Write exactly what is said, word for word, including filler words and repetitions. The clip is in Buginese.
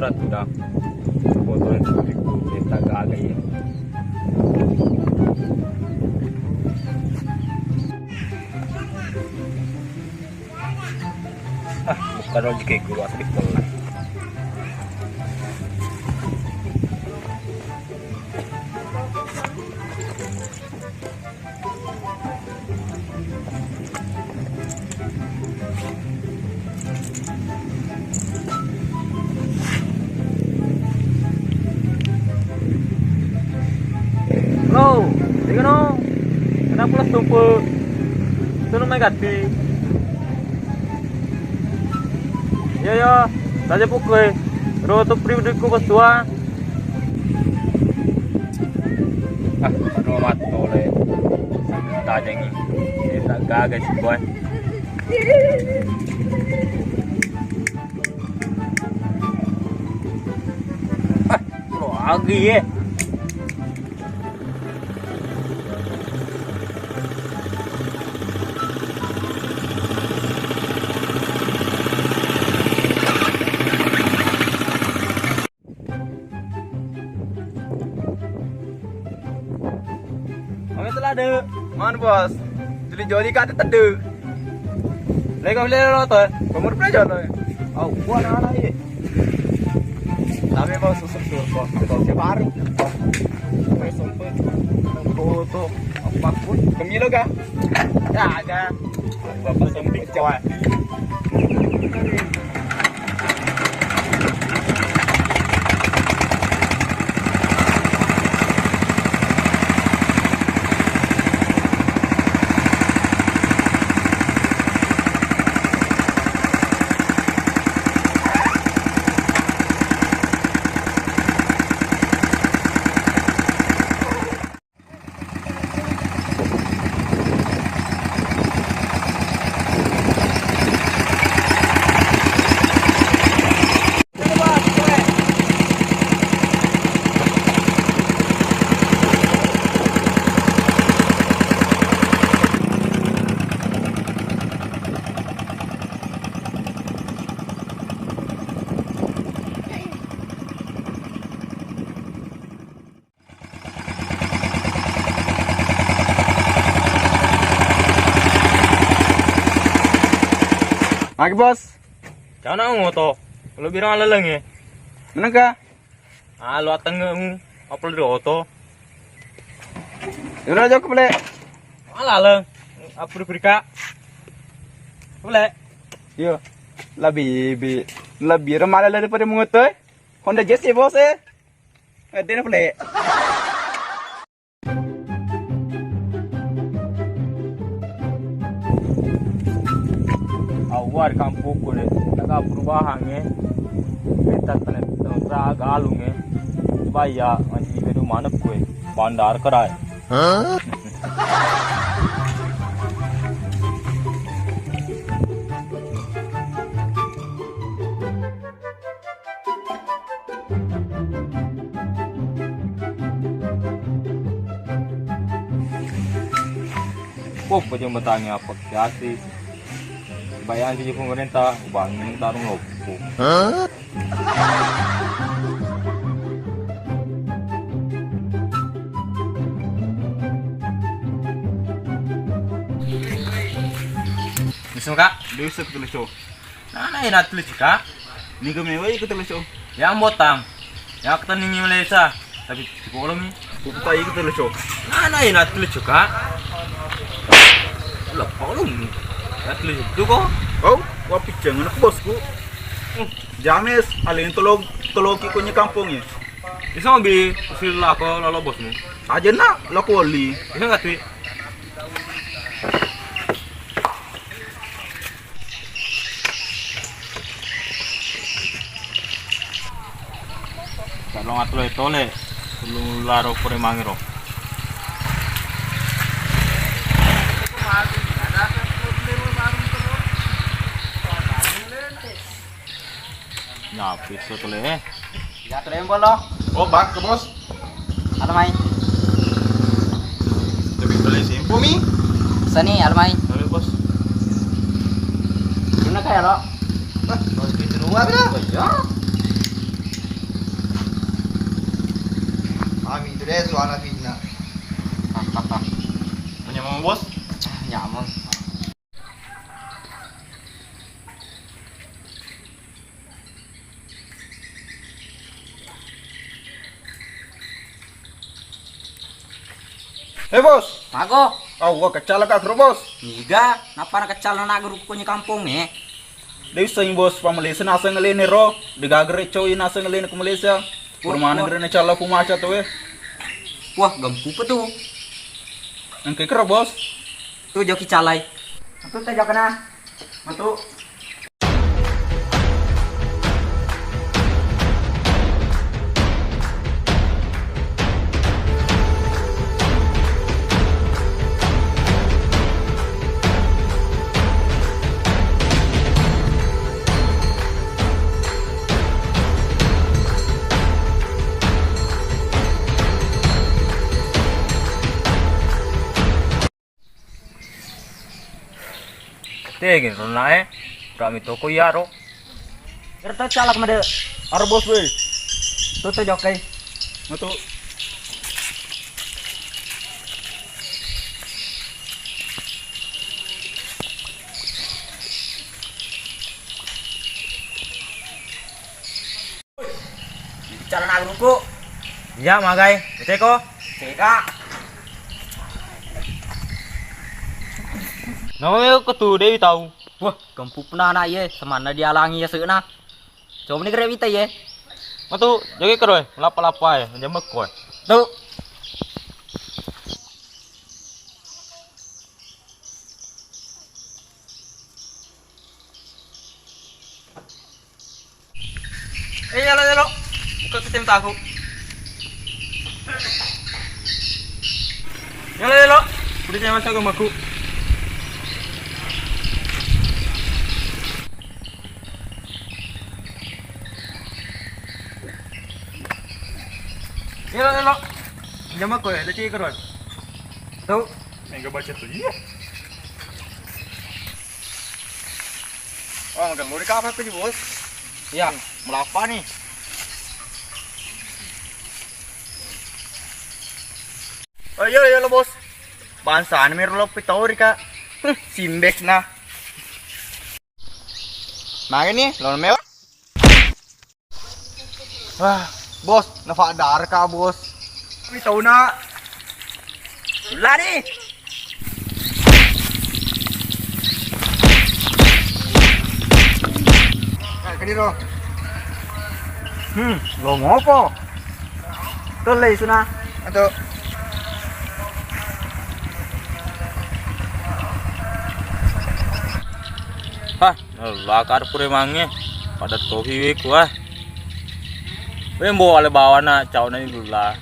Sudah foto yang sudah ku kita gagai ya. Ah, bukan rezeki gua sedikit. Halo, di kono. Kenapa lo stumpu? Sunu mai gatti. Iya, iya. Raja pukul. Ro tu pribadiku bos tua. Ah, aduh, matole. Tajengi. Kita gagal sih, boy. Ah, lo lagi ya. Oke, telah deh. Man, bos. Joli-joli kata tedde. Lego lelo to. Pemur pelajar lo. Au, buat anak-anak ini. Tapi mau susu tuh, kok. Kok ke baru. Sampai foto. Apapun. Kemilo kah? Ya, aja. Bapak sempit, kawan. Magi, Bos? Cana ngoto. Lo birang laleng e. Menega? Ah, lo ateng mu. Apa lo oto? Yura jok bele. Alaleng. Apa lo berika? Bele. Yo. Lebih, lebih ramah daripada mengoto e. Honda Jazz e, Bos e. Eh, dia boleh. Awar kampung kule, naga perubahan e. Kita kena tentra galung e. Baya, masih bedu mana kue. Bandar kerai. Hah? Pop aja bertanya apa kiasi. Bayang sih pemerintah, bangun tarung loppo. Hah? Bisa, Kak? Bisa, betul, Cok. Nana ina tuli cika. Niga mewa iko tuli cok. Yang botang. Yang keteningi Malaysia. Tapi cipolomi. Buka iko tuli cok. Nana ina tuli cika. Lo polong. Ya tuli cok tu ko. Oh, wa piceng anak bosku. James, alin tolong tolong kiko nya kampung ya. Iso bi usil lako lolo bosmu. Aja nak lako oli. Iso nggak tui? Calong atlo e tole, ulung laro pore mangiro. Nyapi so tole e. Ya, terembol lo. Oh, bak ke bos. Halo mai. Tapi beli simpu mi. Sani, halo mai. Halo bos. Gimana kaya lo? Wah, bos itu luar dah. Oh iya. Deh, suara fitnah. Hahaha. Menyamang, Bos? Nyamang. Eh, Bos. Mago. Au, wa kecala ka kro, Bos. Niga, nappa na kecala na guru kunyi kampung e? De ussengi, Bos, pa Malaysia naseng alene ro. De gaga re cowok naseng alene ku Malaysia. Wah, permane wah. Gere na cala ku maca to e. Wah, gempu pa tu. Engke kro, Bos. Tu joki calai. Tu te jokna. Matu. Tegi rona e, rami toko iyaro. Ero to calak made, aro bos we. Tutu jokai. Matu. Calana guruku. Iya, magai. Ceko. Ceka. Nama meo ketu Dewi tau. Wah, kempupna anak iye, semanna dialangi ya seuna. Coba ni kere wita iye. Matu, joge kero e, melapa-lapa e, menjambek ko e. Tu. Eh, yalo, yalo. Buka kacamataku. Yalo, yalo. Udah saya masuk ke rumahku. Yalo, yalo. Jama ko ya, ada cewek keluar. Tahu? Enggak baca tuh, iya. Oh, makan lori kapang ko, Bos? Iya, melapa nih. Oh, iya, iya, lo, Bos. Bangsa ini mero lo pitori, Kak. Huh, simbek nah. Magi nih, lo mewah. Wah, Bos, nafa darka, Bos. Wih, tahu nak. Lari. Nah, kini lo. Hmm, lo ngopo? Tuh, lei suna. Atau. Hah, Lakar pure mange, pada tohi we ku ah. We mbo ale bawana cauna ni dula.